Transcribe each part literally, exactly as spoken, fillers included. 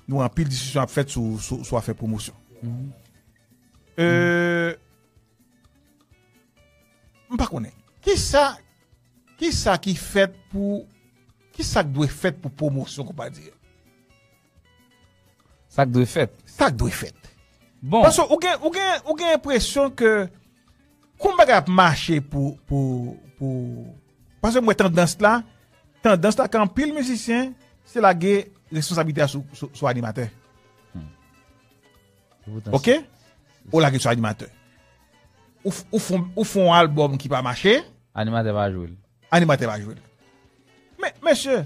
Nou wè anpil diskisyon ap fèt sou, sou, sou afè pwomosyon. Euh, m pa konnen. Kisa, kisa ki fèt pou, kisa k dwe fèt pou pwomosyon konpa dirèk? Sa k dwe fèt. Sa k dwe fèt. Bon, Paske ou gen, ou gen, ou gen enpresyon ke kon bagay ap mache pou, pou, pou, paske mwen tandans la, tandans la ke anpil mizisyen, se lage responsablite a sou, sou, sou animatè. e poutan, Ok? Ou lage sou animatè. Ou, f- ou, fon, ou fon albòm ki pa mache, animatè pa jwe l. Animatè pa jwe l. Men, mesye,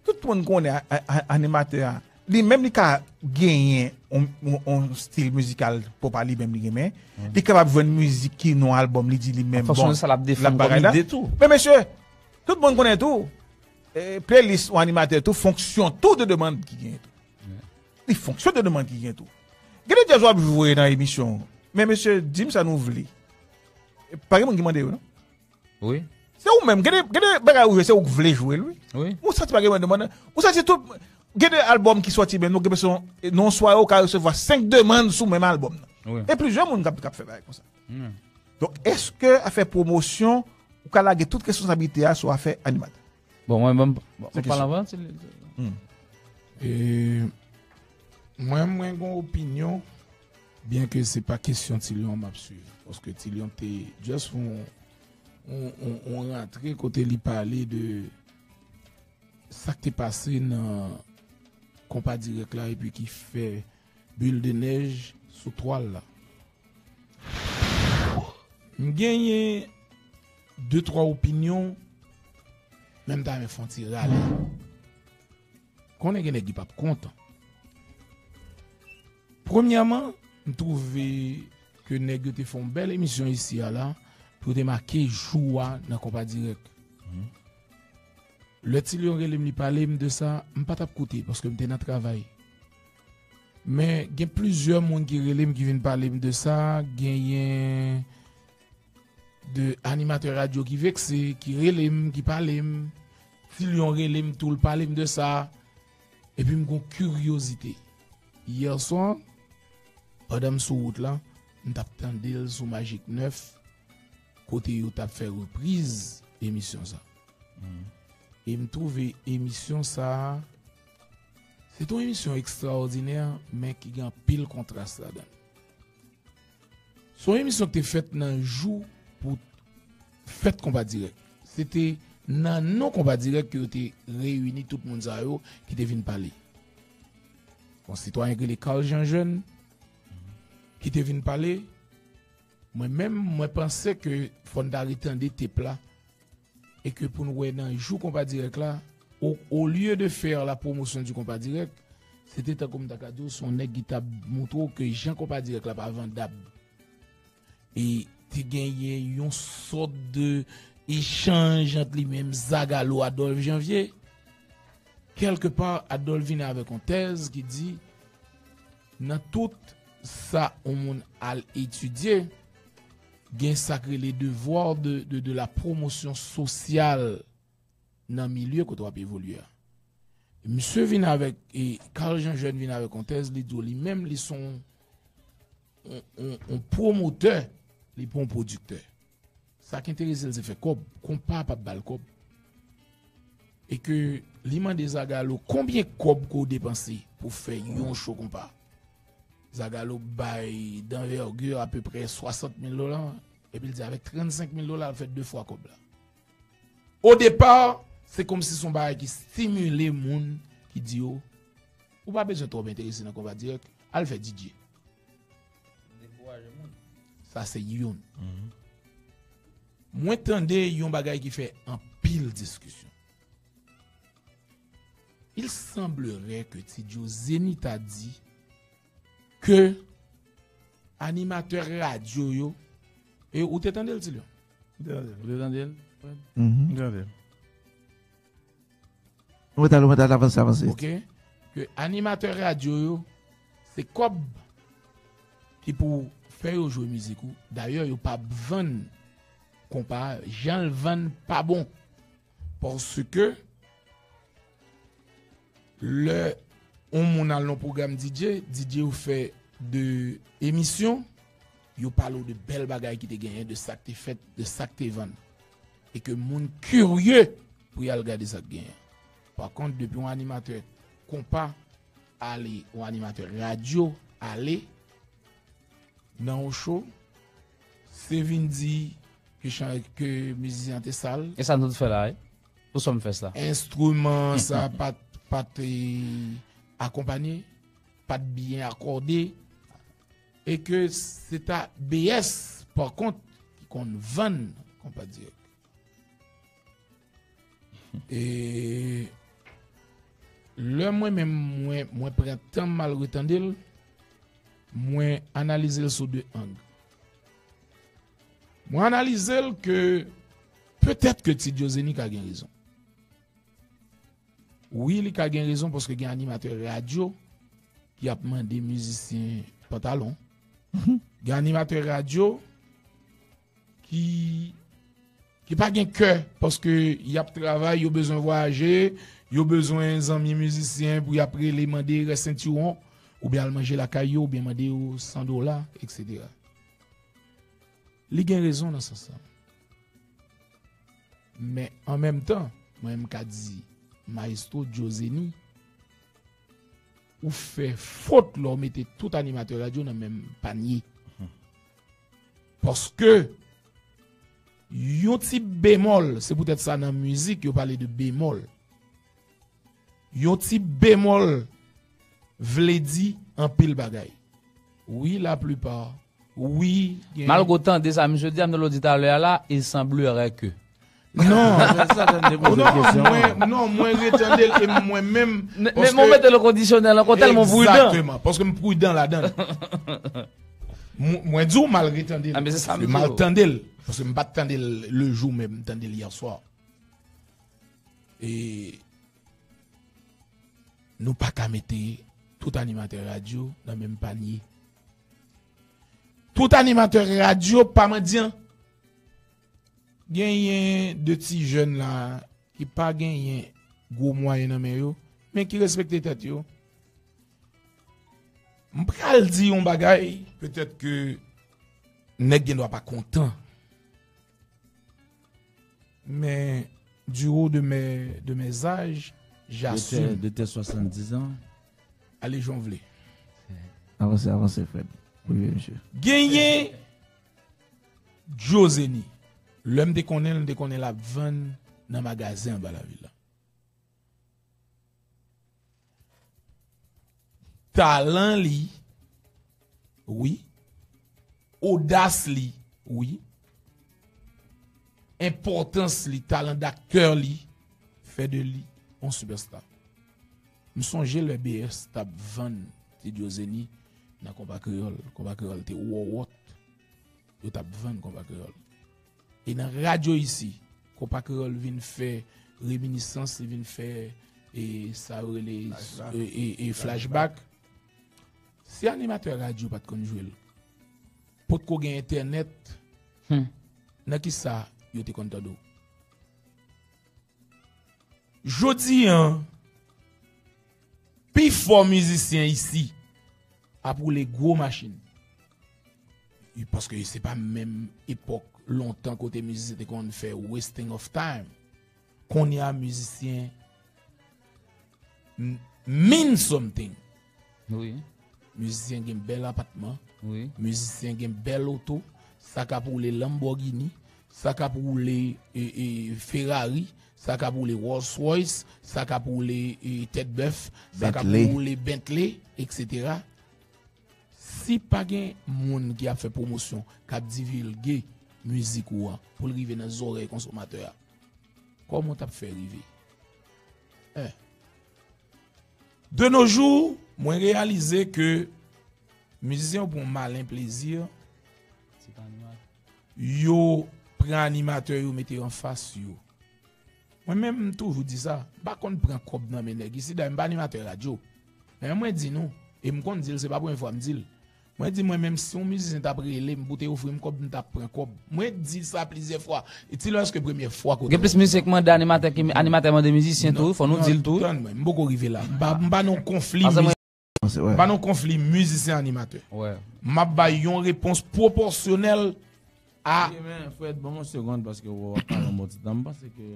tout moun konnen a- a- a- animatè a. Li menm li ka genyen on, on, on stil mizikal pwòp a li menm li renmen. Li kapab jwenn mizik ki nan albòm li di li menm An fonksyon bon. de sa l ap defann L ap bagay kòm la. Ide tou. Men mesye, tout moun konnen tou, eh, playlist ou animatè tou fonksyon tou de demann ki genyen tou. Li fonksyon de demann ki genyen tou. Gen de djaz w ap jwe nan emisyon. Men mesye, di m sa nou vle. Pa gen moun ki mande yo non. Wi. Se ou menm. Gen de, gen de bagay ou jwe, se ou k vle jwe l wi. Wi. Ou santi pa gen moun demann. Ou santi tout, gen de albòm ki sòti men nou gen peswen nan yon sware ou ka resevwa senk demann sou menm albòm nan. Wi. E plizyè moun k ap, k ap fè bagay konsa. Hmm. Donk, èske afè pwomosyon, ou ka lage tout responsablite a sou afè animatè? Bon, mwen, mwen, mwen Se pale anvan, se li- E, mwen, mwen gen opinyon, byen ke se pa kesyon Tilyon m ap swiv. Paske Tilyon te just fè yon, yon, yon, yon rantre kote li pale de sa k te pase nan konpa dirèk la epi ki fè bil de nèj sou twal la. M genyen de twa opinyon, men m ta renmen fè yon ti rale. Konnen gen nèg ki p ap kontan. Premyèman, m twouve ke nèg yo te fè yon bèl emisyon isi a la pou yo te make jou a nan konpa dirèk. Lè Tilyon rele m, li pale m de sa, m pa t ap koute paske m te nan travay. Men gen plizyè moun ki rele m ki vin pale m de sa, genyen de animatè radyo ki vekse, ki rele m, ki pale m. Tilyon rele m tou, l pale m de sa. Epi m gon kiryozite. Yè swa, pandan m sou wout la, m t ap tande l sou Magic nèf, kote yo t ap fè repriz emisyon sa. E m twouve emisyon sa a, se t yon emisyon ekstraòdinè, men ki gen anpil kontras ladan l. Se yon emisyon ki te fèt nan jou pou fèt Konpa Dirèk. Se te nan non Konpa Dirèk ke yo te reyini tout moun sa yo ki te vin pale. Yon sitwayen ki rele Carl Jean Jeune ki te vin pale. Mwen menm, mwen panse ke fò n ta retande tep la e ke pou n wè nan jou Konpa Dirèk la, o, olye de faire la promotion du Konpa Dirèk, se te tankou m ta ka di w, se yon nèg ki t ap montre w ke jan Konpa Dirèk la pa vandab. E te genyen yon sòt de echanj ant li menm, Zagalo, Adolphe Janvier. Kèlkepa, Adolphe vini avèk yon tèz ki di, nan tout sa yon moun al etidye, gen sa k rele devoir de, de, de la promotion sociale nan milye kote w ap evolye a. Misye vin avèk, e Carl Jean Jeune vin avèk yon tèz, li di w li menm, li se yon, yon, yon, yon pwomotè, li pa yon pwodiktè. Sa k enterese l, se fè kòb. Konpa p ap ba l kòb. E ke li mande Zagalo, konbyen kòb ke w depanse pou fè yon cho konpa? Zagalo bay d'envergure apeprè swasant mil dola, epi l di avèk trannsenk mil dola, l fè de fwa kòb la. O depa, se kòmsi se yon bagay ki stimile moun, ki di yo, ou pa bezwen twòp enterese nan Konpa Dirèk, al fè D J. Sa se youn. Mwen tande yon bagay ki fè anpil diskisyon. Il semblerait que Ti Joe Zenith a di ke animatè radyo yo, e ou te tande l, Tilyon? Ou te tande l? Mhm. Mwen t al, mwen t al avanse, avanse. Ok? Ke animatè radyo yo, se kòb ki pou fè yo jwe mizik ou. Dayè, yo pa vann konpa, jan l vann pa bon. Paske lè yon moun al nan pwogram D J, D J ou fè de emisyon, yo pale w de bèl bagay ki te genyen, de sa k te fèt, de sa k te vann. E ke moun kirye pou y al gade sa k genyen. Pa kont, depi yon animatè konpa ale, yon animatè radyo ale nan yon show, se vin di ke chan-, ke mizisyen an te sal. E sa nou t fè la, wi. Pou sa m fè sa. Enstriman sa pa t, pa t, eh, akonpanye, pa t byen akòde, e ke se ta B S, pa kont, ki konn vann konpa dirèk. E lè mwen menm, mwen, mwen pran tan m al retande l, mwen analize l sou de ang. Mwen analize l ke petèt ke Ti Diozeni ka gen rezon. Wi, li ka gen rezon paske gen animatè radyo ki ap mande mizisyen pantalon. Gen animatè radyo ki, ki pa gen kè paske y ap travay, yo bezwen vwayaje, yo bezwen zanmi mizisyen pou y ap rele mande rès sentiwon, oubyen al manje lakay yo, oubyen mande yo san dola, et cetera. Li gen rezon nan sans sa. Men an menm tan, mwen m ka di Maestro Diozeni, ou fè fot lè w mete tout animatè radyo nan menm panye. Paske yon ti bemòl, se poutèt sa nan mizik yo pale de bemòl. Yon ti bemòl vle di anpil bagay. Wi, laplipa, wi, gen Malgre w tande sa misye di a, m te lo di talè a la, e sanblere ke. Non. Sa, sa, sa, se yon Oh, poze non, kesyon. Mwen, non, mwen retande l e mwen menm, Men, men paske mwen mete l kondisyonèl ankò, tèlman m pridan. Egzakteman, paske m pridan ladan l. Mwen, mwen di w m al retande l. Ah, men se sa m di w. M al tande l, paske m pa t tande l le jou, men m tande l yè swa. E nou pa ka mete tout animatè radyo nan menm panye. Tout animatè radyo pa mandyan. Genyen de ti jèn la ki pa genyen gwo mwayen nan men yo, men ki respekte tèt yo. M pral di yon bagay, petèt ke nèg gen dwa pa kontan. Men, du haut de mes, de mes âges, j'assume. De tes, de tes soixante-dix ans. Ale jan w vle. Avanse, avanse, Fred. Prive, mesye. Genyen Jozeni. Lè m te konnen l, m te konnen l ap vann nan magazen anba lavil la. Talan li, wi. Odas li, wi. Enpòtans li, talan daktè li, fè de li yon sipèsta. M sonje lè B S t ap vann Ti Diozeni nan Konpa Kreyòl. Konpa Kreyòl te wòwòt. Yo t ap vann Konpa Kreyòl. E nan radyo isi, Konpa Kreyòl vin fè reminisans, li vin fè, e, sa yo rele, e, e, e, flashback. Si animatè radyo pa t konn jwe l, potko gen entènèt, nan ki sa yo te konn tande w? Jodi an, pifò mizisyen isi ap woule gwo machin. Paske se pa menm epòk lontan kote mizisyen te konn fè wasting of time. Kounye a, mizisyen m-, mean something. Wi. Mizisyen gen bèl apatman. Wi. Mizisyen gen bèl oto. Sa k ap woule Lamborghini. Sa k ap woule, e, e, Ferrari. Sa k ap woule Rolls Royce. Sa k ap woule, e, tèt bèf. Sa k ap Bentley. Woule Bentley, et cetera. Si pa gen moun ki ap fè pwomosyon, k ap divilge mizik ou an, pou l rive nan zòrèy konsomatè a, kòman w t ap fè rive? Hein. De nos jours, mwen reyalize ke mizisyen yo pran malen plezi, yo pran animatè yo mete yo anfas yo. Mwen menm, m toujou di sa, m pa konn pran kòb nan men nèg isi, dayè m pa animatè radyo. Men mwen di nou, e m konn di l, se pa premye fwa m di l. Mwen di mwen menm si yon mizisyen t ap rele m pou te ofri m kòb, m t ap pran kòb. Mwen di sa plizyè fwa. E ti lè èske premyè fwa kote. Gen plis mizisyen k mande animatè ki animatè mande mizisyen tou, fò nou di l tou. Tann mwen, m poko rive la. M pa, m pa nan konfli mizisyen animatè. M ap bay yon repons pwopòsyonèl a. Men Fred, ban m yon segonn paske w ap pale yon bon ti tan. M panse ke,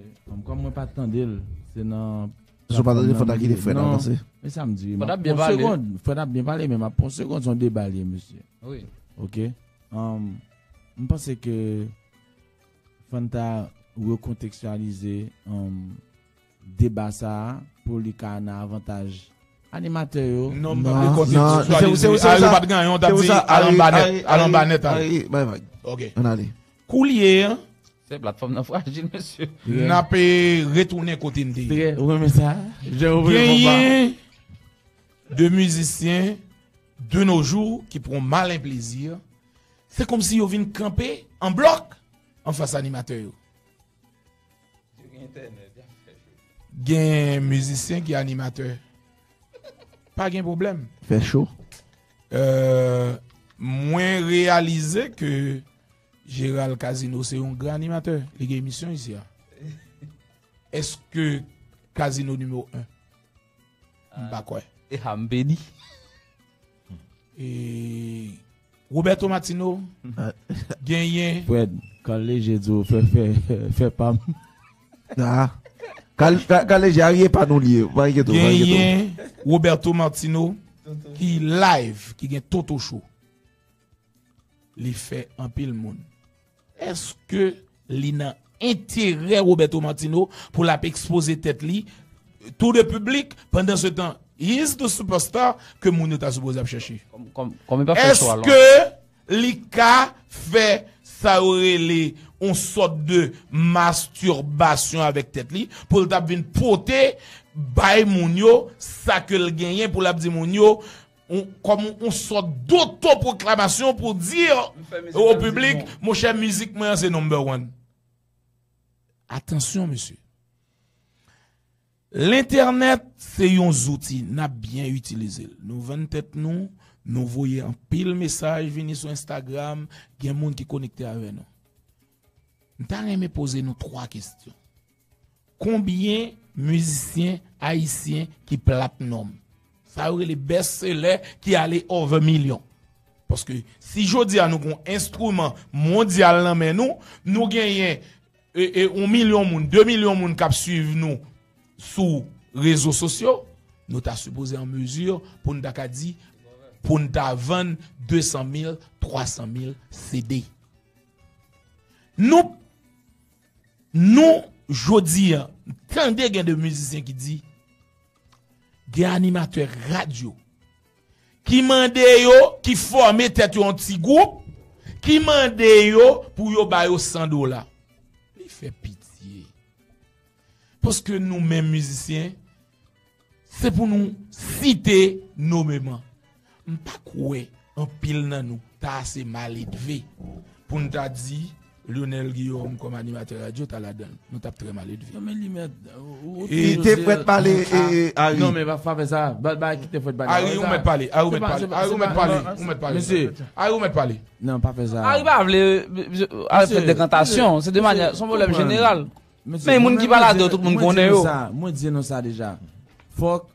kòm mwen pa t tande l, se nan. Si w pa tande, fò n ta kite Fred avanse. Men sa m di, Fred ap byen pale. Fred ap byen pale, men m ap pran yon segonn, se yon deba li ye, mesye. Wi. Ok. Um, m panse ke fò n ta rekontekstyalize, um, deba sa a pou li ka nan avantaj animatè yo. Non, m pa vle kontekstyalize. Ari pa t gen anyen, w t ap di al anba nèt, al anba nèt, al. Ok. Ann ale. Koulye a, se platfòm nan frajil, mesye. N ap, eh, retounen kote n te ye. Trè, ou renmen sa? Jan ou vle konpa. Genyen de mizisyen de nos jours ki pran mal en plaisir. Se kòmsi yo vin kanpe an blòk anfas animatè yo. Gen mizisyen ki animatè. Pa gen pwoblèm. Fè cho. Euh, mwen reyalize ke Gérald Casino se yon gran animatè. Li gen emisyon isi a. Èske Casino nimewo en? M pa kwè. E ha m pedi. E Roberto Martino genyen. Fred, Carl Léger di w fè, fè, fè pa m. Ah. Carl, Carl, Carl Léger, Ari epa nou li ye. Pa enkyete w, pa enkyete w. Genyen Roberto Martino ki live, ki gen Toto Show. Li fè anpil moun. Èske li nan enterè Roberto Martino pou l ap ekspoze tèt li to the public, pandan se tan, he is the superstar ke moun yo ta sipoze ap chèche? Kòm, kòm, kòm li pa fè cho alò. Èske li ka fè sa yo rele yon sòt de masturbasyon avèk tèt li, pou l t ap vin pote bay moun yo sa ke l genyen, pou l ap di moun yo, yon, kòm yon, yon sòt dotopwoklamasyon pou di o piblik, monchè, mizik mwen an se number one. Atansyon, mesye. Lentènèt se yon zouti, n ap byen itilize l. Nou vann tèt nou, nou voye anpil mesaj vini sou Instagram, gen moun ki konekte avè nou. M ta renmen poze nou twa kesyon. Konbyen mizisyen ayisyen ki platinum? Sa yo rele best seller ki ale over milyon. Paske si jodi a nou gen yon enstriman mondyal nan men nou, nou genyen, e, e, yon milyon moun, de milyon moun k ap swiv nou sou rezo sosyo, nou ta sipoze an mezi pou n ta ka di, pou n ta vann de san mil, twa san mil C D. Nou, nou, jodi a, tande gen de mizisyen ki di, gen animatè radyo ki mande yo, ki fòme tèt yo an ti gwoup, ki mande yo pou yo ba yo san dola. Li fè pitye. Paske nou menm mizisyen, se pou nou site nomeman. M pa kwè anpil nan nou ta ase maledve pou n ta di Lionel Guillaume kòm animatè radyo ta ladan l. Nou t ap trè maledve. Non, men li mèt, ou, ou, e, te fèt pale, e, e, Ari. Non, men pa, pa fè sa. Ba, ba, ki te fèt pale. Ari, ou mèt pale. Ari, ou mèt pale. Ari, ou mèt pale. Ou mèt pale. Mesye. Ari, ou mèt pale. Non, pa fè sa. Ari pa vle, euh, al fè dekantasyon. Se de manyè, se yon pwoblèm jeneral. Men moun ki pa ladan, tout moun konnen yo. Mwen di nou sa deja. Fòk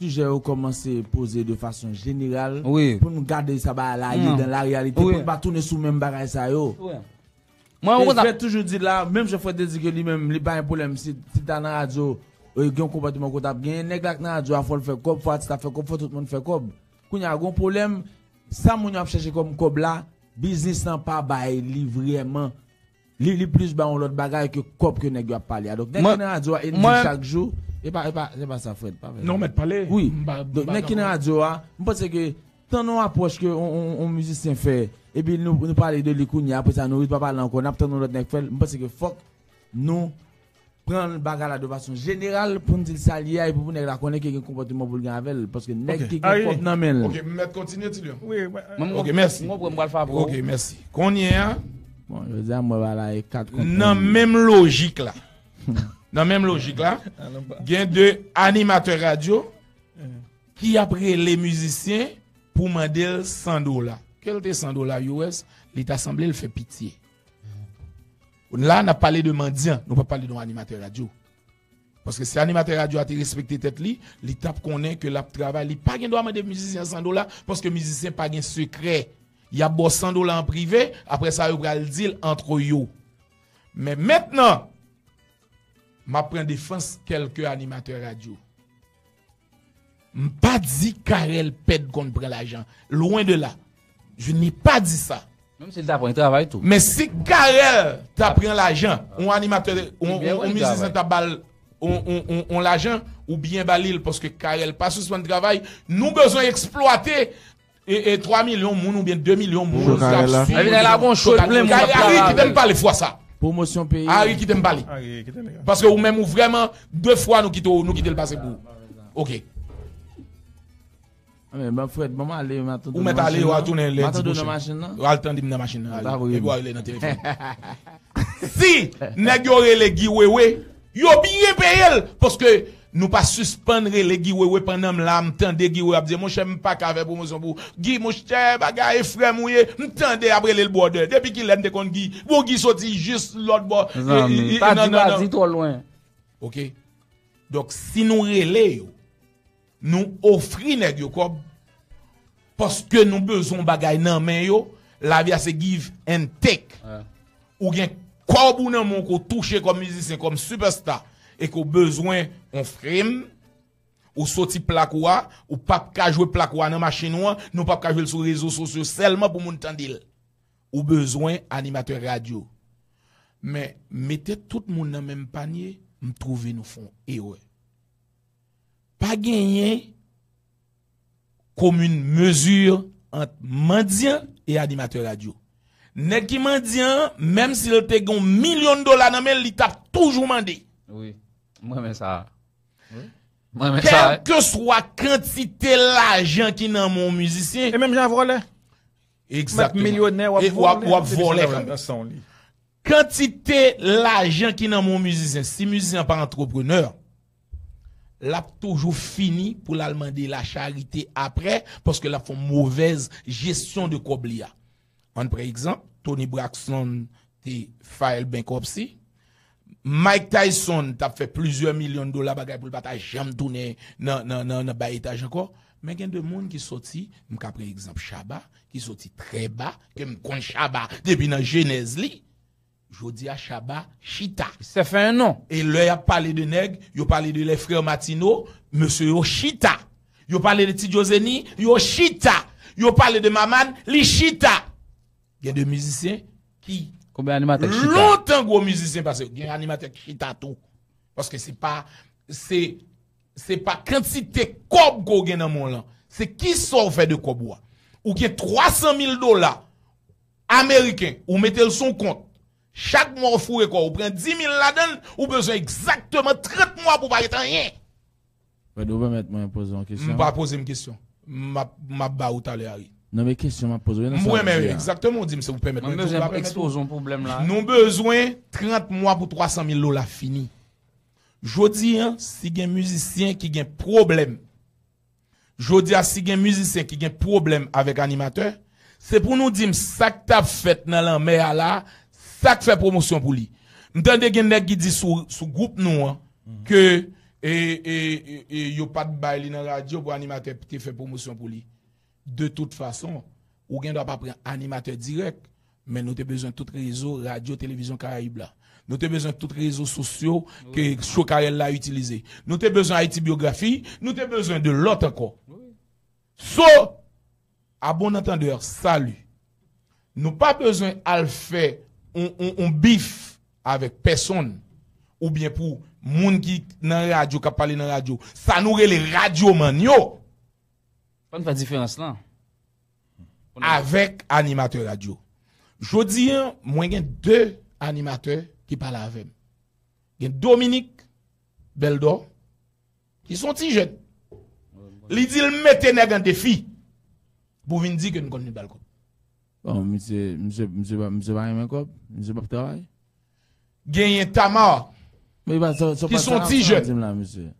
sijè yo kòmanse poze de fason jeneral pou nou gade sa bagay la ye dan la reyalite, pou nou pa tounen sou menm bagay sa yo. Mwen, mwen kontan. Fred toujou di la, menm jan Fred te di ke li menm, li pa gen pwoblèm si, si ta nan radyo, e, gen yon konpòtman kote ap genyen, nèg la k nan radyo a, fò l fè kòb, fò atis la fè kòb, fò tout moun fè kòb. Kounye a, gen yon pwoblèm, sa moun yo ap chèche kòm kòb la, biznis lan pa bay li vrèman. Li, li plis ba yon lòt bagay ke kòb ke nèg yo ap pale a. Donk, nèg ki nan radyo a e n di l chak jou, e pa, e pa, se pa sa, Fred, pa fè sa. Non, mèt pale. Wi. Donk, nèg ki nan radyo a, m panse ke tann yon apwòch ke yon, yon, yon mizisyen fè, epi nou, nou pale de li kounye a, apre sa, nou ret pa pale ankò, n ap tann yon lòt nèg fè l, m panse ke fòk nou pran bagay la de fason jeneral pou n di l sa l ye a, epi pou nèg la konnen ke gen konpòtman pou l gen avè l, paske nèg ki gen kòb nan men l. Ok, m mèt kontinye, Ti Lyon? Wi, wi. Ok, mèsi. Mwen, mwen pral frape w. Ok, mèsi. Kounye a, bon, jodi a, mwen ba la e kat kont nan menm lojik la, nan menm lojik la, gen de animatè radyo ki ap rele mizisyen ou mande l san dola. Ke l te san dola U S, li ta sanble l fè pitye. La, n ap pale de mandyan, nou p ap pale de yon animatè radyo. Paske si animatè radyo a te respekte tèt li, li t ap konnen ke l ap travay. Li pa gen dwa mande mizisyen an san dola, paske mizisyen pa gen sekrè. Y ap ba w san dola an prive, apre sa, yo pral di l antre yo. Men mentnan, m ap pran defans kèlke animatè radyo. M pa di Carel Pèd konn pran lajan. Lwen de la. Je n'ai pas dit ça. Menm si l ta pran, li travay tou. Men si Carel ta pran lajan, yon animatè, yon, yon, yon mizisyen ta ba l yon, yon, yon, yon lajan, ou byen ba li l, paske Carel pa sispann travay. Nou bezwen eksplwate e, e twa milyon moun oubyen de milyon moun k ap swiv. Epi nèg la gon show plen moun k ap travay. Ari, kite m pale fwa sa. Pwomosyon peyi. Ari, kite m pale. Paske ou menm ou vrèman, de fwa nou kite w, nou kite l pase pou ou. Ok. Men, ban Fred, ban m ale, m a tounen nan machin nan. Ou mèt ale, w a tounen lendi pwochen. W al tande m nan machin nan, ale. Epi w a rele nan telefòn. Si nèg yo rele Guy Wewe, yo byen peye l, paske nou pa sispann rele Guy Wewe pandan m la, m tande Guy Wewe ap di, monchè, m pa ka fè pwomosyon pou Guy, monchè, bagay, e frè m ou ye, m tande y ap rele l brother. Depi kilè m te konn Guy? Bon, Guy soti jis lòt bò. Mezanmi, pa di, pa di twò lwen. Ok. Donk, si nou rele yo, nou ofri nèg yo kòb, paske nou bezwen yon bagay nan men yo, lavi a se give and take. Ou gen kòb ou nan men w ke w touche kòm mizisyen, kòm superstar, e ke w bezwen yon frame, ou soti plak ou a, ou p ap ka jwe plak ou a nan machin ou an, nou p ap ka jwe l sou rezo sosyo sèlman pou moun tande l. Ou bezwen animatè radyo. Men, mete tout moun nan menm panye, m twouve nou fè yon erè. Pa genyen komin mezi ant mandyan e animatè radyo. Nèg ki mandyan an, menm si l te gen yon milyon dola nan men l, li t ap toujou mande. Wi. M renmen sa. Wi. M renmen sa. Kèlkeswa kantite lajan ki nan men yon mizisyen. E menm jan vòlè. Egzakteman. Milyonè, w ap vòlè. W ap vòlè kanmenm. Kantite lajan ki nan men yon mizisyen, si mizisyen an pa antreprenè, l ap toujou fini pou l al mande lacharite aprè, paske l ap fè yon movèz jesyon de kòb li a. Ann pran egzanp, Toni Braxton te file bankruptcy. Mike Tyson t ap fè plizyè milyon dola bagay pou l pa ta janm tounen nan, nan, nan, nan bay etaj ankò. Men gen de moun ki soti, m ka pran egzanp Shabba, ki soti trè ba, ke m konn Shabba depi nan jenèz li. Jodi a, Shabba chita. Sa fè yon non. E lè y ap pale de nèg, yo pale de les frères Martineau, mesye yo chita. Yo pale de Ti Joe Zeni, yo chita. Yo pale de Maman, li chita. Gen de mizisyen ki lontan gwo mizisyen pase yo. Gen animatè ki chita tou. Paske se pa, se, se pa kantite kòb ke w gen nan men w lan. Se kisa w fè de kòb ou a. Ou gen twa san mil dola ameriken, ou mete l sou yon kont. Chak mwa w foure kò w, ou pran di mil ladan l, ou bezwen egzakteman trant mwa pou w pa ret anyen. Fred, ou pèmèt mwen poze yon kesyon? M pa poze m kesyon. M ap, m ap ba ou talè, Ari. Non, men kesyon m ap poze w, nan sa w di a. M renmen, egzakteman, ou di m si ou pèmèt mwen di w, ou pa pèmèt ou. Mwen bezwen ekspoze yon pwoblèm la. Nou bezwen trant mwa pou twa san mil dola fini. Jodi a, si gen mizisyen ki gen pwoblèm, jodi a, si gen mizisyen ki gen pwoblèm avèk animatè, se pou nou di m sa k t ap fèt nan lanmè a la, sa k fè pwomosyon pou li. M tande gen nèg ki di sou, sou gwoup nou an, ke, e, e, e, e, yo pa t bay li nan radyo pou animatè te fè pwomosyon pou li. De tout fason, ou gen dwa pa pran animatè dirèk, men nou te bezwen tout rezo Radyo Televizyon Karayib la. Nou te bezwen tout rezo sosyo ke Cho Carel la itilize. Nou te bezwen Ayiti Byografi, nou te bezwen de lòt ankò. So, à bon entendeur, salut. Nou pa bezwen al fè on, on, on bif avèk pèsonn, oubyen pou moun ki nan radyo, k ap pale nan radyo. Sa nou rele radyomann yo. Fò n fè diferans lan. Avèk animatè radyo. Jodi a, mwen gen de animatè ki pale avè m. Gen Dominique Beldor, ki se yon ti jèn. Li di l mete nèg an defi pou vin di ke n konn vin ba l kòb. Bon, misye, misye, misye pa, misye pa renmen kòb, misye p ap travay. Genyen Tamar, ki se yon ti jèn.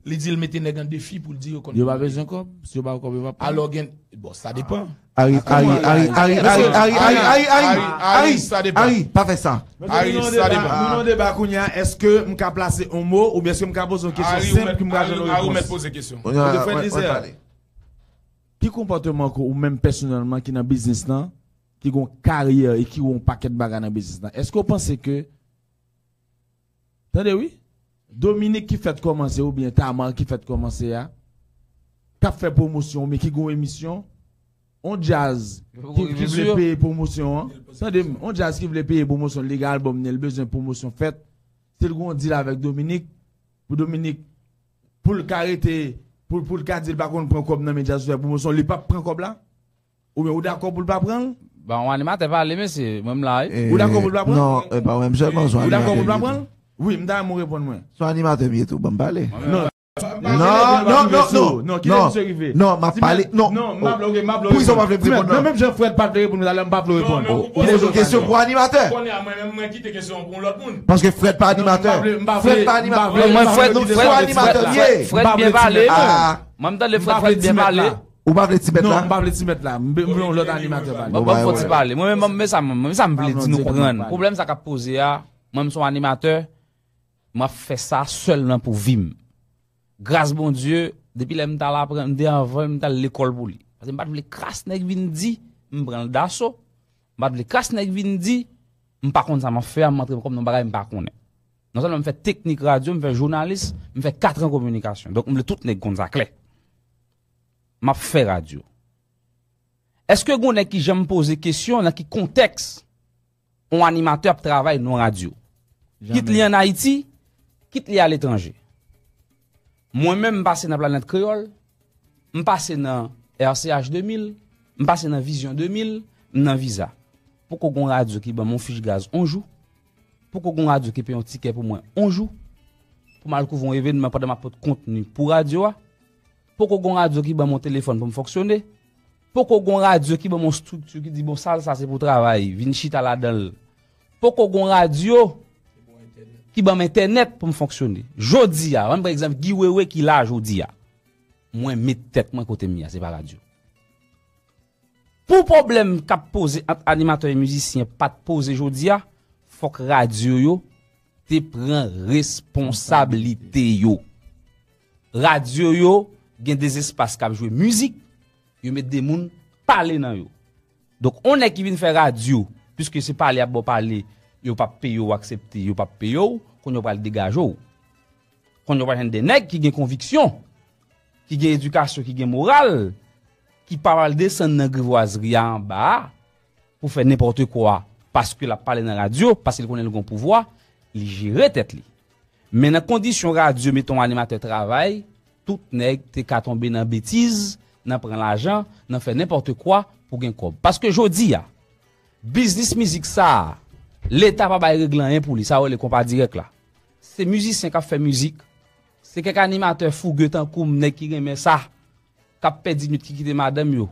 Li di l mete nèg an defi pou l di yo konn Yo pa bezwen kòb. Si yo ba yo kòb, yo pa pran. Alò gen, bon, sa depan. Ari, Ari, Ari, Ari, Ari, Ari, Ari, Ari, Ari, Ari, Ari, sa depan. Ari, pa fè sa. Ari, sa depan. Nou nan deba kounye a, èske m ka plase yon mo oubyen èske m ka poze yon kesyon Ari, senp ki m ka jwenn yon Ari, ou mèt repons? Poze kesyon. Kote Fred Lizè? Ki konpòtman ke ou menm pèsonèlman ki nan biznis lan, ki gon karyè e ki wè yon pakèt bagay nan biznis lan? Èske w panse ke Tande wi. Dominique ki fèt kòmanse oubyen Tamar ki fèt kòmanse a, k ap fè pwomosyon oubyen ki gon emisyon, on djaz ki, ki vle peye pwomosyon an. Tande m, on djaz ki vle peye pwomosyon li gen albòm li, l bezwen pwomosyon fèt. Si l gon deal avèk Dominique, pou Dominique, pou l ka rete, pou, pou l ka di l pa konn pran kòb nan men djaz pou fè pwomosyon, li p ap pran kòb la? Oubyen ou dakò pou l pa pran l? Ba yon animatè pale mesye, mwen m la wi. Ou dakò pou l pa pran l? Non, e pa mwen m sèlman, se yon Ou dakò pou l pa animatè. Pran l? Wi, m ta renmen w reponn mwen. Se yon animatè m ye tou, ban m pale. Non. Non, non, non, non. Non, kite misye rive. Non, m ap pale. Non. Non, m pa vle, m pa vle. Pou sa w pa vle reponn Non, menm jan Fred pa t vle reponn talè, m pa vle reponn. Ou poze yon kesyon pou animatè. Kounye a mwen menm mwen kite kesyon an pou yon lòt moun. Paske Fred pa animatè. Fred pa animatè. Non, mwen Fred, Se Fred, animatè Fred, ye. Fred byen pale. Ah, Mwen m tande Fred, Fred byen pale. Ou pa vle ti mèt Non, la? m pa vle ti mèt la. M vle yon lòt animatè pale. Mwen ban m fò ti pale. Mwen menm mwen sa mwen sa m vle di nou konprann. Pale. Pwoblèm sa k ap poze a, mwen m se yon animatè, m ap fè sa sèlman pou vi m. Gras Bondye, depi lè m t al aprann, m te anvan m t al lekòl pou li. Paske m pa t vle kras nèg vin di m pran l daso. M pa t vle kras nèg vin di m pa konn sa m ap fè a, m antre kòm nan bagay m pa konnen. Non sèlman m fè teknik radyo, m fè jounalis, m fè katran kominikasyon. Donk m vle tout nèg konn sa klè. M ap fè radyo. Èske gon nèg ki janm poze kesyon nan ki kontèks yon animatè ap travay nan radyo? Kit li ann Ayiti, kit li aletranje. Mwen menm m pase nan Planèt Kreyòl, m pase nan R C H de mil, m pase nan Vizyon de mil, m nan Viza. Poko gon radyo ki ban m yon fich gaz yon jou. Poko gon radyo ki peye yon tikè pou mwen yon jou. Pou m al kouvri yon evènman pandan m ap pot kontni pou radyo a. Poko gon radyo ki ban m yon telefòn pou m fonksyone. Poko gon radyo ki ban m yon estrikti ki di bon sal sa se pou travay, vin chita ladan l. Poko gon radyo ki ban m entènèt pou m fonksyone. Jodi a, ban m pran egzanp Guy Wewe ki la jodi a. Mwen met tèt mwen kote m ye a, se pa radyo. Pou pwoblèm k ap poze ant animatè e mizisyen pa t poze jodi a, fòk radyo yo te pran responsablite yo. Radyo yo gen de espas k ap jwe mizik, yo met de moun pale nan yo. Donk, on nèg ki vin fè radyo, piske se pale y ap ba w pale, yo p ap peye w, aksepte, yo p ap peye w, kounye a w pral degaje w. Kounye a w pral jwenn de nèg ki gen konviksyon, ki gen edikasyon, ki gen moral, ki pa pral desann nan grivwazri a anba a, pou fè nenpòt kwa, paske l ap pale nan radyo, paske l konnen l gen pouvwa, li jere tèt li. Men nan kondisyon radyo mete yon animatè travay, tout nèg te ka tonbe nan betiz, nan pran lajan, nan fè nenpòt kwa pou gen kòb. Paske jodi a, biznis mizik sa a, Leta pa bay règle anyen pou li, sa yo rele konpa dirèk la. Se mizisyen k ap fè mizik, se kèk animatè fouge tankou m, nèg ki renmen sa, k ap pèdi nwit, ki kite madanm yo,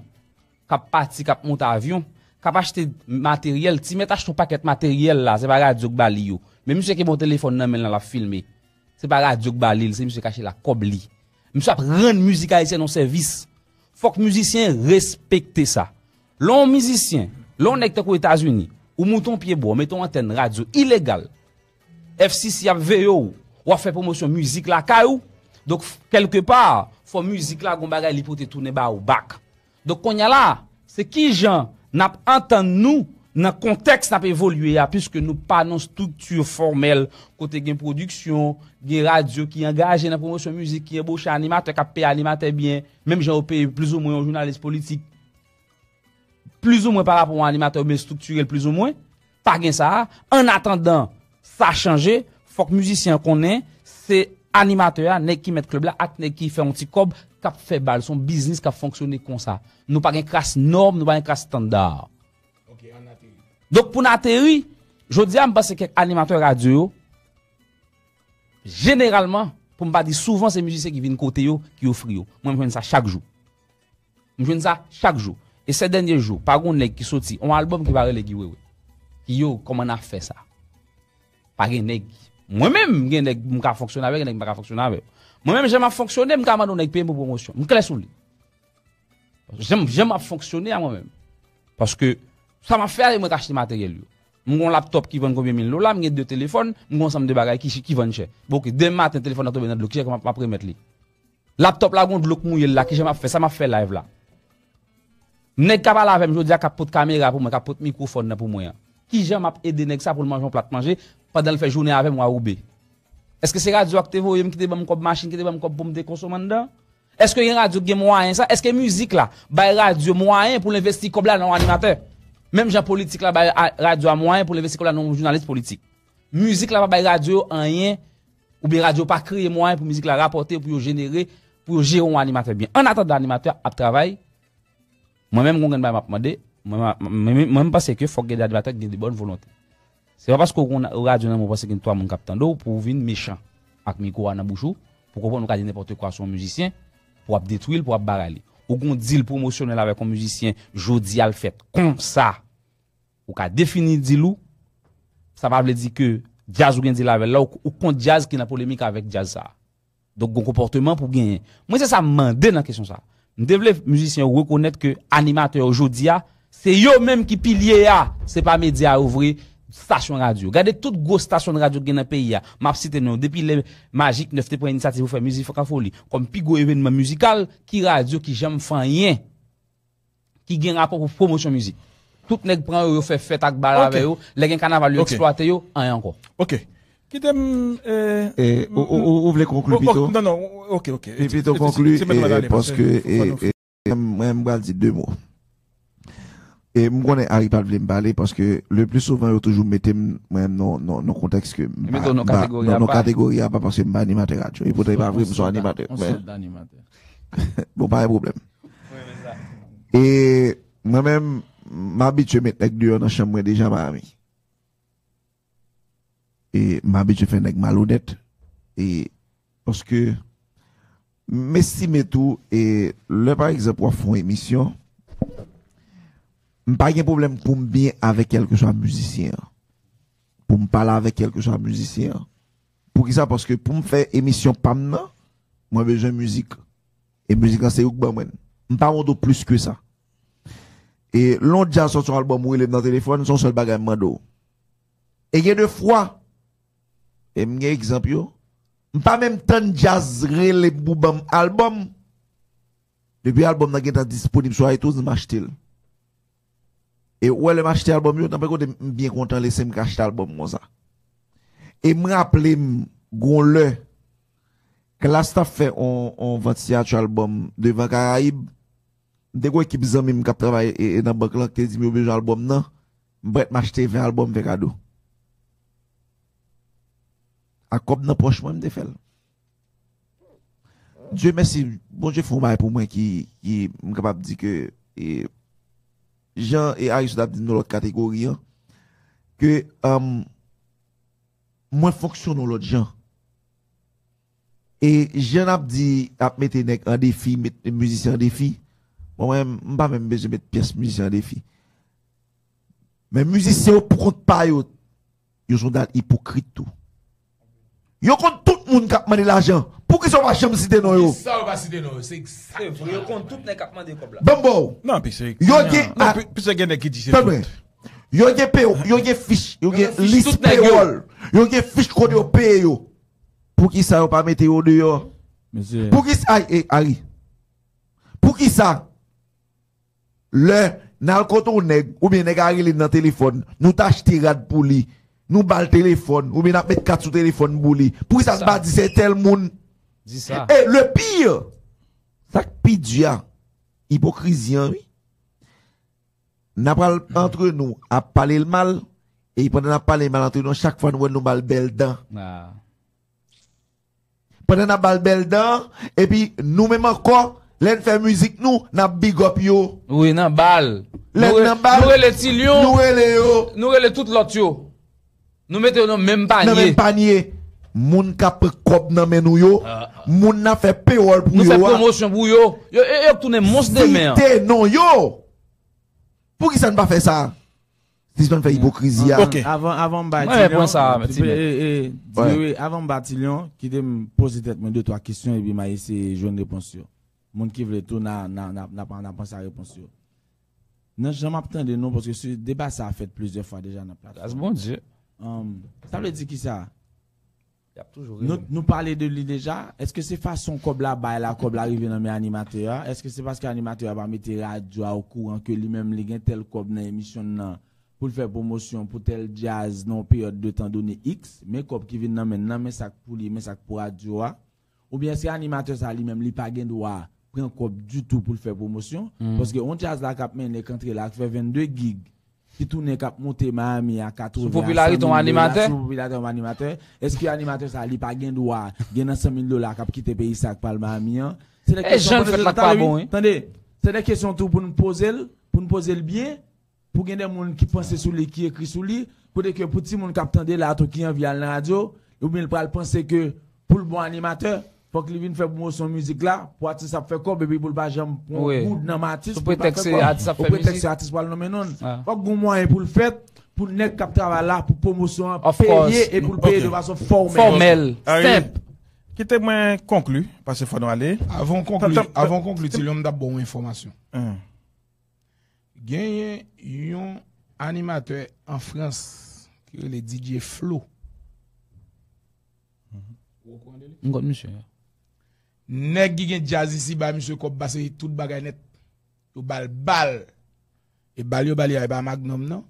k ap pati, k ap monte avyon, k ap achte materyèl. Ti mèt achte yon pakèt materyèl la, se pa radyo k ba li yo. Men misye kenbe yon telefòn nan men l la, l ap filme. Se pa radyo k ba li l, se misye k achte l ak kòb li. Misye ap rann mizik ayisyèn yon sèvis. Fòk mizisyen respekte sa. Lè yon mizisyen, lè yon nèg tankou Etazini, ou moute yon pye bwa, ou mete yon antèn radyo ilegal, F C C ap veye w, w ap fè pwomosyon mizik lakay ou. Donk, kèlkepa, fò mizik la gon bagay li pote tounen ba ou back. Donk, kounye a la, se kijan n ap antann nou nan kontèks n ap evolye a, piske nou pa nan estrikti fòmèl, kote gen pwodiksyon, gen radyo ki angaje nan pwomosyon mizik, ki anboche animatè, k ap peye animatè byen, menm jan yo peye plizoumwen yon jounalis politik. Plizoumwen pa rapò a yon animatè oubyen estriktirèl plizoumwen, pa gen sa a. Annatandan sa chanje, fòk mizisyen an konnen se animatè a, nèg ki mèt klèb la ak nèg ki fè yon ti kòb k ap fè bal, se yon biznis k ap fonksyone konsa. Nou pa gen kras nòm, nou pa gen kras estanda. Donk pou n ateri, jodi a m panse kèk animatè radyo yo, jeneralman, pou m pa di souvan, se mizisyen ki vin kote yo, ki ofri yo. Mwen m jwenn sa chak jou. M jwenn sa chak jou. E sè dènye jou, pa gon nèg ki soti on albòm ki pa rele Guy Wewe. Ki yo, kòman n ap fè sa? Pa gen nèg. Mwen menm, gen nèg m ka fonksyone avè, gen nèg m pa ka fonksyone avè. Mwen menm, jan m ap fonksyone, m ka mande yon nèg peye m pou pwomosyon. M klè sou li. Jan, jan m ap fonksyone a mwen menm. Paske sa m ap fè a, se mwen k achte materyèl yo. M gon laptòp ki vann konbyen mil dola, m gen de telefòn, m gon ansanm de bagay ki, ki vann chè. Bon, oke, demen maten, telefòn nan tonbe nan dlo, kijan m ap, m ap remèt li? Laptòp la gon dlo k mouye l la, kijan m ap fè sa, m ap fè live la. Nèg k ap pale avè m jodi a, k ap pot kamera pou mwen, k ap pot mikwofòn nan pou mwen an. Kijan m ap ede nèg sa pou l manje yon plat manje pandan l fè jounen avè m Wawoube? Èske se radyo a ki te voye m, ki te ban m kòb machin, ki te ban m kòb pou m te konsome anndan? Èske gen radyo ki gen mwayen sa? Èske mizik la bay radyo mwayen pou l envesti kòb la nan yon animatè? Menm jan politik la bay a- radyo a mwayen pou l envesti kòb la nan yon jounalis politik. Mizik la pa bay radyo yo anyen, oubyen radyo pa kreye mwayen pou mizik la rapòte, pou yo jenere, pou yo jere yon animatè byen. Annatandan animatè a ap travay, mwen menm gon grenn bagay m ap mande, mwen, mwen, mwen, mwen, m panse ke fòk gen de animatè ki gen de bòn volonte. Se pa paske w gon radyo nan men w, ou panse gen twa moun k ap tande w pou w vin mechan ak mikwo a nan bouch ou, pou w konprann ou ka di nenpòt kwa sou yon mizisyen, pou w ap detwi l, pou w ap baray li. Ou gon dil pwomosyonèl avèk yon mizisyen, jodi a l fèt konsa. Ou ka defini dil ou, sa pa vle di ke djaz ou gen dil avè l la, ou, ou kont djaz ki nan polemik avèk djaz sa. Donk, gon konpòteman pou genyen. Mwen, se sa m mande nan kesyon sa. M te vle mizisyen yo rekonèt ke animatè yo jodi a, se yo menm ki pilye a, se pa medya yo vre, stasyon radyo. Gade tout gwo stasyon radyo ki gen nan peyi a. M ap site non yo. Depi lè Magic neuf te pran inisyativ pou fè Mizik Frankafoli kòm pi gwo evènman mizikal, ki radyo ki janm fè anyen ki gen rapò pou pwomosyon mizik? Tout nèg pran yo, yo fè fèt ak bal avè yo. Lè gen kanaval, yo eksplwate yo, anyen ankò. Ok. Kite m. Eh, eh, ou, ou, ou, ou vle konkli pito? Non, non, ok, ok. Pito konkli, eh, paske, eh, eh, mwen, mwen, m pral di de mo. E m konnen Harry pa t vle m pale, paske le pli souvan, yo toujou mete m, mwen, nan, nan, nan kontèks ke m pa, nan, nan kategori apa, paske m pa animatè radyo. E poutan, e pa vre, m se yon animatè. Bon, pa gen pwoblèm. E mwen menm, m abitye met nèg deyò nan chanm mwen deja, Miami. E m abitye fè nèg malonèt. E paske m estime tou, e lè pa egzanp w ap fè yon emisyon, m pa gen pwoblèm pou m byen avèk kèlkeswa mizisyen an. Pou m pale avèk kèlkeswa mizisyen an. Poukisa? Paske pou m fè emisyon pa m nan, mwen bezwen mizik. E mizik lan se ou k ban mwen l. M pa mande w plis ke sa. E lè yon djaz sòti yon albòm, ou rele m nan telefòn, se yon sèl bagay m mande w. E gen de fwa, e m gen egzanp yo, m pa menm tann djaz rele m pou ban m albòm. Depi albòm nan gentan disponib sou iTunes, m achte l. E ou wè lè m achte albòm yo, nan pen kote m byen kontan, lè se m k achte albòm konsa. E m raple m, gon lè, Klass t ap fè on, on vant siyati albòm devan Karayib. M te gon ekip zanmi m k ap travay e, e nan bank lan ki te di m yo bezwen albòm nan. M prèt m achte ven albòm fè kado. Ak kòb nan pòch mwen, m te fè l. Dye mèsi, Bondye fè yon bagay pou mwen ki, ki m kapab di ke, e, jan e Aristide ap di m nan lòt kategori an, ke, um, mwen fonksyone yon lòt jan. E jan n ap di, ap mete nèg an defi, met mizisyen an defi, bon, mwen, m pa menm bezwen met pyès mizisyen an defi. Men mizisyen yo pou kont pa yo, yo se yon dal ipokrit tou. Yo konn tout moun k ap mande lajan. Poukisa yo pa janm site non yo? Poukisa yo pa site non yo? Se egzakteman. Se vre, yo konn tout nèg k ap mande kòb la. Ban m ba w. Non, pi se, yo gen, non, pi se gen nèg ki di se tout. Yo gen pe, yo gen fich, yo gen lis pewòl. Yo gen fich kote yo peye yo. Poukisa yo pa mete yo deyò? Poukisa, ay, e, Ari. Poukisa? Lè n al kote yon nèg, oubyen nèg a rele n nan telefòn, nou t achte rad pou li, nou ba l telefòn, oubyen n ap met kat sou telefòn pou li. Poukisa n pa di se tèl moun? Di sa. E le pire, sa k pi di a, ipokrizi an, wi. N ap pral antre nou ap pale l mal, e pandan n ap pale mal antre nou, chak fwa nou wè l, nou ba l bèl dan. Pandan n ap ba l bèl dan, epi nou menm ankò, lè n fè mizik nou, n ap big up yo. Wi, nan bal. Lè n nan bal, nou rele Ti Lyon, nou rele yo. Nou rele tout lòt yo. Nou mete yo nan menm panye. Nan menm panye. Moun k ap pran kòb nan men nou yo, moun n ap fè pewòl pou yo a, nou fè pwomosyon pou yo. Yo, yo, yo tounen mons demen an. Site non yo. Poukisa n pa fè sa? Sispann fè ipokrizi a. Ok. Avan, avan m bay Tilyon, eh, eh, eh, avan m bay Tilyon, kite m poze tèt mwen de twa kesyon epi m a eseye jwenn repons yo. Moun ki vle tou, n a, n a, n a, n a, n a panse a repons yo. Nan jan m ap tande nou, paske se deba sa a fèt plizyè fwa deja nan platfòm. Gras Bondye. Um, sa vle di ki sa? Nou, nou pale de li deja. Èske se fason kòb la bay la, kòb la rive nan men animatè a? Èske se paske animatè a pa mete radyo a okouran ke li menm li gen tèl kòb nan emisyon nan pou l fè pwomosyon pou tèl djaz nan yon peryòd de tan done X, men kòb ki vin nan men l, nan men sa k pou li, men sa k pou radyo a? Oubyen èske animatè sa li menm li pa gen dwa pran kòb ditou pou l fè pwomosyon? Paske yon djaz la k ap mennen k antre la, k fè vennde gig, ki tounen k ap monte Miami a katreven a san mil dola sou popilarite yon animatè, èske animatè sa li pa gen dwa gen nan san mil dola k ap kite peyi sa k pral Miami an? Se de kesyon, tande, se de kesyon tou pou n poze l, pou n poze l byen, pou gen de moun ki panse sou li, ki ekri sou li, kote ke pou timoun k ap tande la tou ki anvi al nan radyo, oubyen l pral panse ke pou l bon animatè, fòk li vin fè pwomosyon mizik la, pou atis ap fè kòb, epi pou l pa janm pran yon goud nan men atis, pou l pa fè kòb, o pretèks se atis pral nonmen non l. Fòk gen yon mwayen pou l fèt, pou nèg k ap travay la, pou pwomosyon an peye, e pou l peye de fason fòmèl. Fòmèl, senp. Kite mwen konkli, paske fò nou ale. Avan w konkli, avan w konkli, Tilyon, m t ap ba w yon enfòmasyon. Genyen yon animatè an Frans ki rele D J Flo. Ou okouran de li? M konn misye. Nèg ki gen djaz isi bay misye kòb, pase tout bagay nèt. Yo ba l bal. E bal yo ba li a, e pa Magnum non.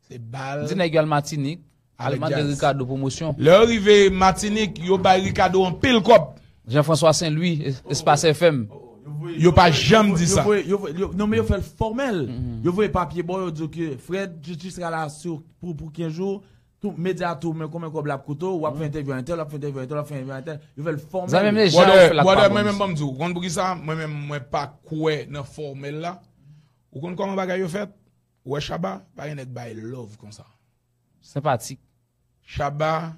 Se bal. Di nèg yo al Matinik, al mande Ricardo pwomosyon. Lè yo rive Matinik, yo bay Ricardo anpil kòb. Jean-François Saint-Louis, Espace F M. Yo pa janm di sa. Non, men yo fè l fòmèl. Yo voye papye ba w, yo di w ke Fred, tu, tu seras là sur, pou, pou kenz jou. Tout medya tou, men konbyen kòb l ap koute w, w ap fè entèvyou a entèl, w ap fè entèvyou a entèl, w ap fè entèvyou a entèl. Yo fè l fòmèl. Zanmi m, deja yo fè l ak pa bon. Mwen menm, ban m di w, konn poukisa? Mwen menm, mwen pa kwè nan fòmèl la. Ou konn kòman bagay yo fèt? Ou wè Shabba, pa gen nèg bay love konsa. Senpatik. Shabba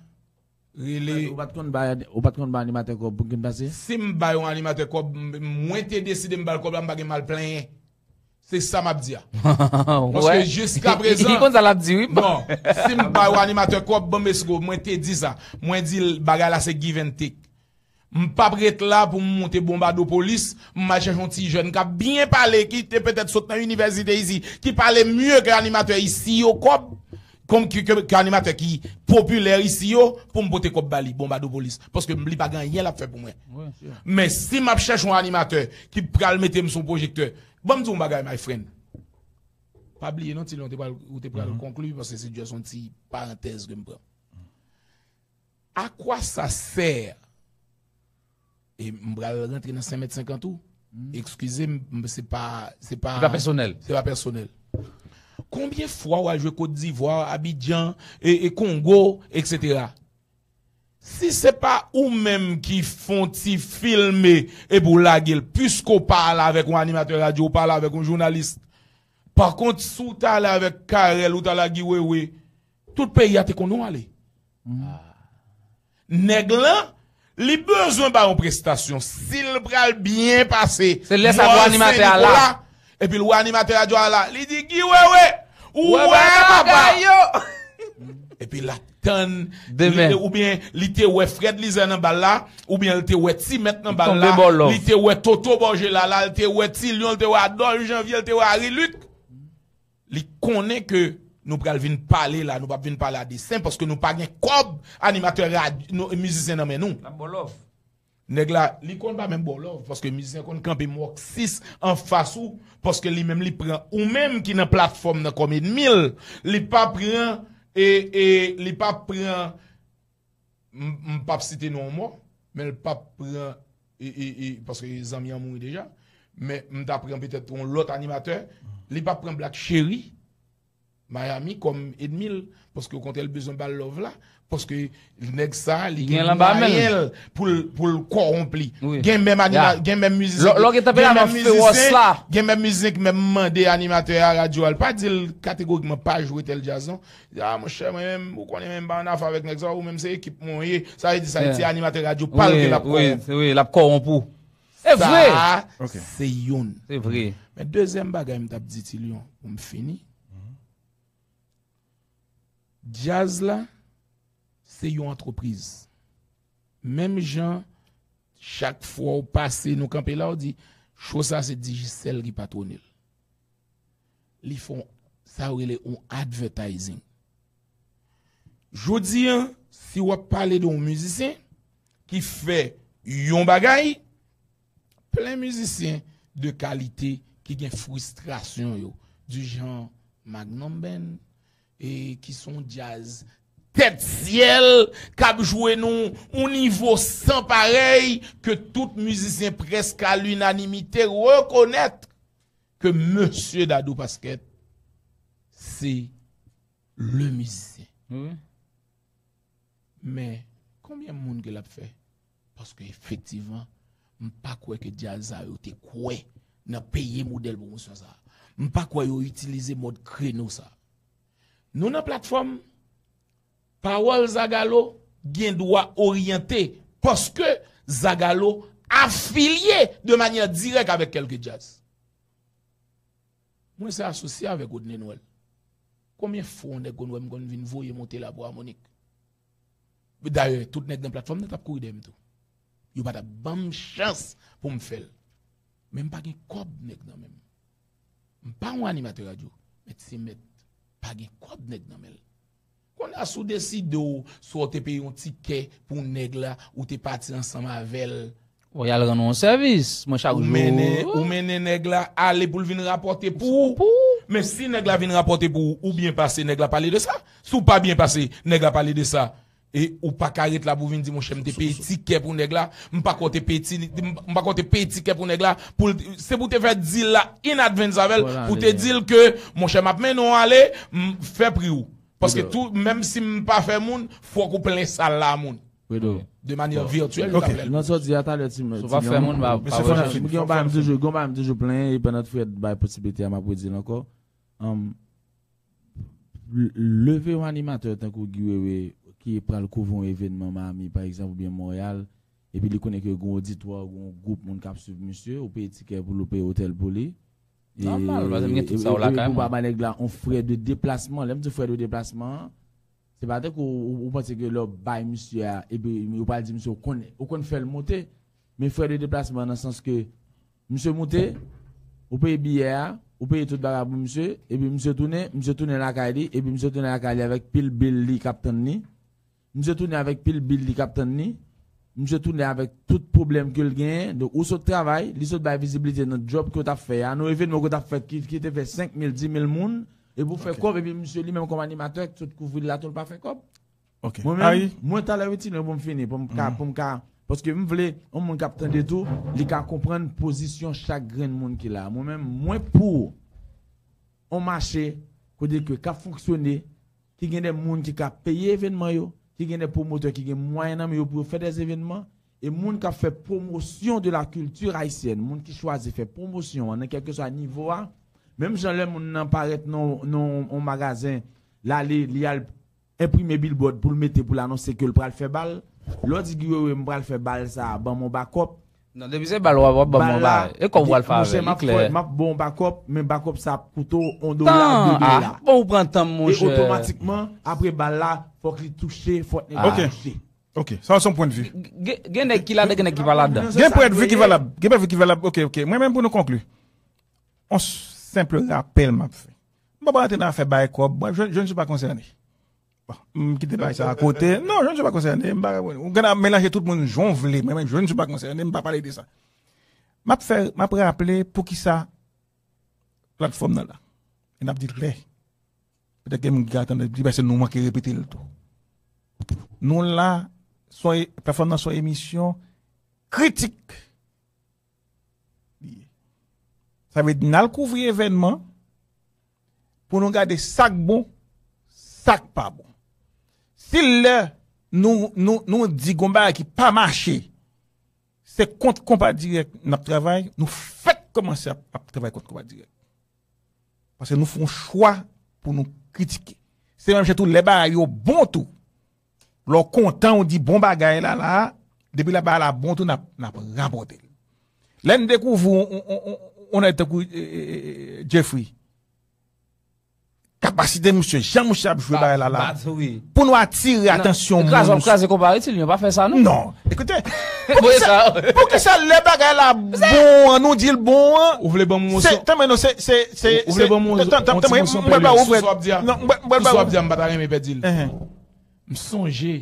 rele. Ou pa t konn bay, ou pa t konn bay animatè kòb pou gen pase? Si m bay yon animatè kòb, m- mwen te deside m ba l kòb la, m pa gen mal plenyen. Se sa m ap di a. Paske jiska prezan. Li konn sa l ap di, wi. Non, si m bay yon animatè kòb, ban m esgo, mwen te di sa. Mwen di l, bagay la se give and take. M p ap ret la pou m monte Bonbadopolis, m al chèche yon ti jèn k ap byen pale, ki te petèt sot nan inivèsite isi, ki pale mye ke animatè isi yo kòb, kòm ki, ke, ke animatè ki popilè isi yo, pou m pote kòb ba li, Bonbadopolis. Paske li pa gen anyen l ap fè pou mwen. Men si m ap chèche yon animatè ki pral mete m sou yon pwojektè, ban m di w yon bagay, my friend. Pa bliye non, Tilon, ou te pral, ou te pral konkli, paske se just yon ti parantèz ke m pran. À quoi ça sert? E m pral rantre nan senk mèt senkant tou. Eskize m, m- se pa, se pa, Se pa pèsonèl. Se pa pèsonèl. Konbyen fwa w al jwe Kot Divwa, Abidjan, e, e Kongo, et cetera? Si se pa ou menm ki fè yon ti filme epi w lage l, piske w pa ale avèk yon animatè radyo, ou pa ale avèk yon jounalis. Pa kont, si w t ale avèk Carel, ou t ale ak Guy Wewe, tout peyi a te konnen w ale. Nèg lan, li bezwen bay yon prestasyon. Si l pral byen pase, se lè sa pou animatè a la. Epi l wè animatè radyo a la, li di, "Guy Wewe, ou wè apa?" Epi l ap tann, li- oubyen li te wè Fred Lizè nan bal la, oubyen li te wè Ti Mèt nan bal la, li te wè Toto Bòjela la, li te wè Ti Lyon, li te wè Adòl Janvye, li te wè Harry Luc. Li konnen ke nou pral vin pale la, nou p ap vin pale a desen, paske nou pa gen kòb animatè radyo, nou, mizisyen nan men nou. N ap ba w love. Nèg la, li konn pa menm ba w love, paske mizisyen konn kanpe mòksis anfas ou, paske li menm li pran ou menm ki nan platfòm nan kòm ènmi l, li pa pran, e, e, li pa pran, m, m p ap site non yon mò, men l p ap pran, e, e, e, paske zanmi an mouri deja, men m ta pran petèt yon lòt animatè, li p ap pran Black Cherry, Miami kòm ènmi l, paske okontrè l bezwen ba l love la, paske nèg sa li gen mwayen l pou l, pou l kòwonp li. Gen menm anima, gen menm mizisyen, gen menm mizisyen, gen menm mizisyen ki menm mande animatè a radyo a, l pa di l kategorikman pa jwe tèl djaz non. Ah, monchè, mwen menm, ou konnen menm pa ann afè avèk nèg sa, ou menm se ekip mwen ye. Sa vle di sa, se animatè radyo pa l ke l ap kòwonp. Wi, l ap kòwonp ou. Se vre. Sa, se youn. Se vre. Men dezyèm bagay m t ap di Tilyon, pou m fini, m Djaz la, se yon antrepriz. Menm jan, chak fwa w pase, nou kanpe la, w di, cho sa se Digicel ki patwone l. Li fè yon, sa yo rele yon advertising. Jodi a, si w ap pale de yon mizisyen ki fè yon bagay, plen mizisyen de kalite ki gen fristrasyon yo, du genre Magnum Band, e ki se yon djaz tèt syèl, k ap jwe nan yon nivo san parèy, ke tout mizisyen prèske a linanimite rekonèt ke mesye Dadou Pasquet se le mizisyen. Wi. Men, konbyen moun ke l ap fè? Paske efektivman, m pa kwè ke djaz sa yo te kwè nan peye modèl pwomosyon sa. M pa kwè yo itilize mòd kreno sa. Nou nan platfòm, pawòl Zagalo gen dwa oryante paske Zagalo afilye de manyè dirèk avèk kèlke djaz. Mwen se asosye avèk Rodney Noël. Konbyen fwa yon nèg konn wè m konn vin voye monte la pou Harmonik? Dayè, tout nèg nan platfòm nan t ap kouri dèyè m tou. Yo pa t ap ban m chans pou m fè l. Men m pa gen kòb nèg nan men m. M pa yon animatè radyo, men ti mèt pa gen kòb nèg nan men l. Kounye a, si w deside w, swa w te peye yon tikè pou nèg la, ou te pati ansanm avè l, Bon, y al rann ou yon sèvis, mwen, chak jou. Ou mennen, ou mennen nèg la ale pou l vin rapòte pou ou. Pou ou. Men si nèg la vin rapòte pou ou, ou byen pase, nèg la pale de sa. Si w pa byen pase, nèg la pale de sa. E ou pa ka ret la pou w vin di, monchè, m te peye tikè pou nèg la, m pa kwè w te peye ti, m pa kwè w te peye tikè pou nèg la, pou l, se pou w te fè deal la in advance avè l, pou w te di l ke, monchè, m ap mennen w ale, m fè pri w. Paske tou, menm si m pa fè moun, fòk ou plen sal la a moun. Fredo. De manyè vityèl, yo ta plen l. Nan sa w di a talè, ti, ti Leon, mwen gen yon bagay m toujou, gen yon bagay m toujou plenyen, e pandan Fred bay posiblite a, m ap redi l ankò. Ann, leve yon animatè tankou Guy Wewe ki pral kouvri yon evènman Miami, pa egzanp, oubyen Monreyal, epi li konnen ke gen yon oditwa, gen yon gwoup moun k ap swiv misye, ou peye tikè pou l, ou peye otèl pou li. Nòmal, paske m gen tout sa yo lakay mwen. Epi ou pa bay nèg la yon frè de deplasman. Lè m di frè de deplasman an, se pa tankou ou, ou panse ke lè w bay misye a, epi ou pral di misye ou konn, ou konn fè l monte. Men frè de deplasman nan sans ke misye monte, ou peye biyè a, ou peye tout bagay pou misye, epi misye tounen, misye tounen lakay li, epi misye tounen lakay li avèk pil bil li k ap tann li. Misye tounen avèk pil bil li k ap tann li. Misye tounen avèk tout pwoblèm ke l genyen. Donk, ou sot travay, li sot bay viziblite nan djòb ke w t ap fè a, nan evènman ke w t ap fè ki, ki te fè senk mil, di mil moun, epi w fè kòb, epi misye li menm kòm animatè ki sot kouvri l la tou, l pa fè kòb. Mwen menm, mwen talè wi, ti Leon, pou m fini, pou m ka, pou m ka, paske m vle yon moun k ap tande tou, li ka konprann pozisyon chak grenn moun ki la. Mwen menm, mwen pou yon mache kote ke k ap fonksyone, ki gen de moun ki ka peye evènman yo, ki gen de pwomotè ki gen mwayen nan men yo pou yo fè de evènman, e moun k ap fè pwomosyon de la kilti ayisyèn, moun ki chwazi fè pwomosyon an nan kèlkeswa nivo a, menm jan lè moun nan parèt nan, nan yon magazen, l ale, li al enprime billboard pou l mete, pou l anonse ke l pral fè bal. Lè w di Guy Wewe, m pral fè bal sa a, ban m yon bakòp. Non, depi se bal w ap, w ap ban m yon bagay. E kòb w pral fè avè l, li klè. M ap ba w yon bakòp, men bakòp sa ap koute w yon dola, de dola. Bon, ou pran tan m, monchè. E otomatikman, apre bal la, fòk li touche, fòk nèg la touche. Ok, sa se yon pwennvi. Gen, gen nèg ki ladan, gen nèg ki pa ladan. Gen pwennvi ki valab. Gen pwennvi ki valab. Ok, ok. Mwen menm, pou nou konkli, yon senp rapèl m ap fè. M pa pral antre nan afè bay kòb. Mwen, je, je ne suis pas concerné. Bon, m kite bagay sa a kote. Non, je ne suis pas concerné. M pa, ou gen a melanje tout moun jan w vle. Mwen menm, je ne suis pas concerné. M pa pale de sa. M ap fè, m ap raple poukisa platfòm nan la. E n ap di l klè. Petèt ke m ka tande pli pase nou manke repete l tou. Nou la, se yon e-, platfòm nan se yon emisyon kritik. Li ye. Sa vle di, n al kouvri evènman pou nou gade sa k bon, sa k pa bon. Si lè nou, nou, nou di gon bagay ki pa mache, se kont Konpa Dirèk n ap travay, nou fèk kòmanse ap, ap travay kont Konpa Dirèk. Paske nou fè yon chwa pou nou kritike. Se menm jan tou lè bagay yo bon tou. Lè w kontan, ou di bon bagay la, la, depi lè bagay la bon tou, n ap, n ap rapòte l. Lè n dekouvri yon, yon, yon, yon, yon nèg tankou, e, e, e, Jeffrey, Kapasite misye, jan misye ap jwe bagay la la. Pou nou atire atansyon moun. Kraze, kraze konpa itil, yo pa fè sa non. Non. Ekoute, poukisa, poukisa lè bagay la bon an, nou di l bon an? Ou vle ban m yon se, tanmen non, se, se, se, ou vle ban m yon, tanmen, mwen ba ou vrè. Non, mwen ba ou. Sou sa w ap di a, m pa ta renmen pèdi l. M sonje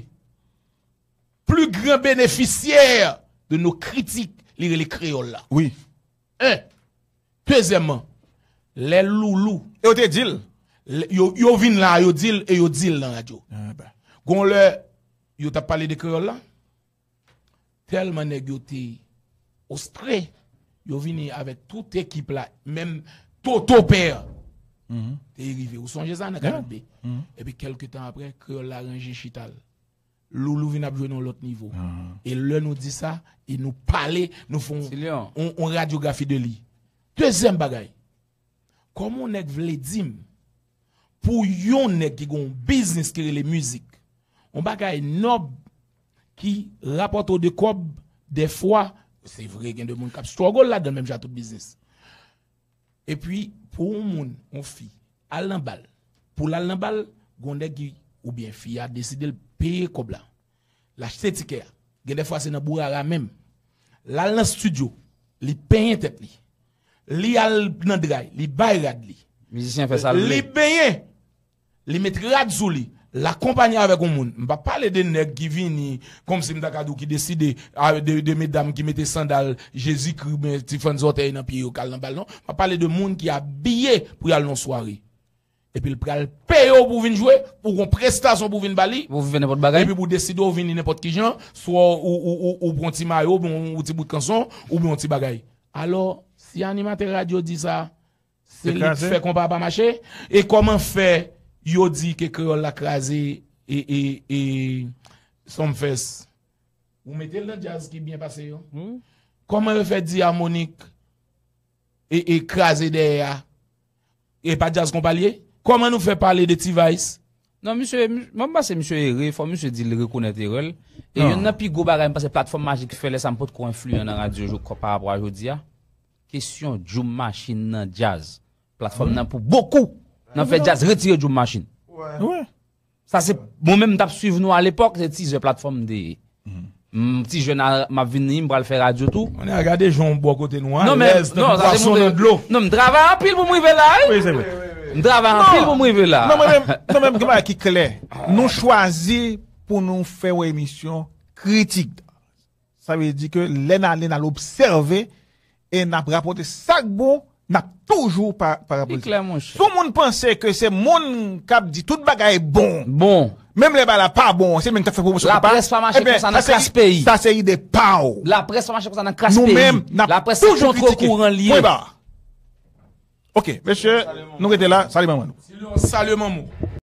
pli gran benefisyè de nos critiques, li rele kreyòl la. Wi. En. Dezyèmman, lè Loulou. E yo te di l. Yo, yo vin la, yo di l, e yo di l nan radyo. Gon lè, yo t ap pale de kreyòl la. Tèlman nèg yo te ostre, yo vini avèk tout ekip la, menm Toto Pè te rive. Ou sonje sa nan karant B? Epi kèlke tan apre, kreyòl la ranje chita l. Loulou vin ap jwe nan yon lòt nivo. E lè nou di sa, e nou pale, nou fè yon, yon, yon radyografi de li. Dezyèm bagay, kòman yon nèg vle di m, pou yon nèg ki gen yon biznis ki rele mizik, yon bagay nòb ki rapòte w de kòb, dèfwa, se vre, gen de moun k ap struggle ladan l, menm jan ak tout biznis. Epi, pou yon moun, yon fi, al nan bal. Pou l al nan bal, gon nèg ki, oubyen fi a deside l peye kòb la. L achte tikè a. Gen dèfwa se nan bourara menm. L al nan estidyo, li penyen tèt li. Li al nan dray, li bay rad li. Mizisyen fè sa l vle. Li benyen, li met rad sou li, l akonpaye avèk yon moun. M p ap pale de nèg ki vini, kòmsi m ta ka di w ki deside, a, de, de medam ki mete sandal Jezikri, oubyen ti fann zòtèy nan pye yo k al nan bal, non. M ap pale de moun ki abiye pou y al nan sware. Epi l pral peye w pou w vin jwe, pou w gon prestasyon pou w vin ba li. Pou w vin fè nenpòt bagay. Epi pou w deside w vini nenpòt ki jan, swa ou, ou, ou, ou pran ti mayo, oubyen yon ti bout kanson, oubyen yon ti bagay. Alò, si animatè radyo di sa, se li k fè konpa a pa mache. E kòman fè yo di ke kreyòl la kraze e, e, e Sumfest? Ou mete l nan djaz ki byen pase yo. Kòman yo fè di Harmonik e, e kraze dèyè a? E pa djaz konpa l ye? Kòman nou fè pale de T-Vice? Non, misye, mi- mwen panse misye ere, fò misye di l rekonèt erè l. E youn nan pi gwo bagay, mwen panse Platfòm Majik fè lè sa m potko enfliyan nan radyo jo- pa rapò a jodi a. Kesyon Djoum Machin nan djaz. Platfòm nan pou bokou nan fè djaz retire Djoum Machin. Wi. Sa se, mwen menm m t ap swiv nou alepòk, se tizè Platfòm m te ye. M ti jèn a, m ap vini, m pral fè radyo tou. Kounye a gade jan w bò kote nou alèz tankou pwason nan dlo. Non, m travay anpil pou m rive la, wi. Wi, se vre. M travay anpil pou m rive la. Non, mwen menm, non, menm, gen bagay ki klè. Nou chwazi pou nou fè yon emisyon kritik. Sa vle di ke lè n ale, n al obsève e n ap rapòte sa k bon, n ap toujou pa, pa rapòte. Li klè, monchè. Si yon moun panse ke se moun k ap di tout bagay bon, bon, menm lè bagay la pa bon, se menm k ap fè pwomosyon konpa, laprès pa mache konsa nan kras peyi. Sa se ide pa w. Laprès pa mache konsa nan kras peyi. Nou menm, n ap toujou kritike. Laprès se kont kouran l ye. Pwen ba. Ok, mesye, nou rete la. Salye manman nou. Salye manman w.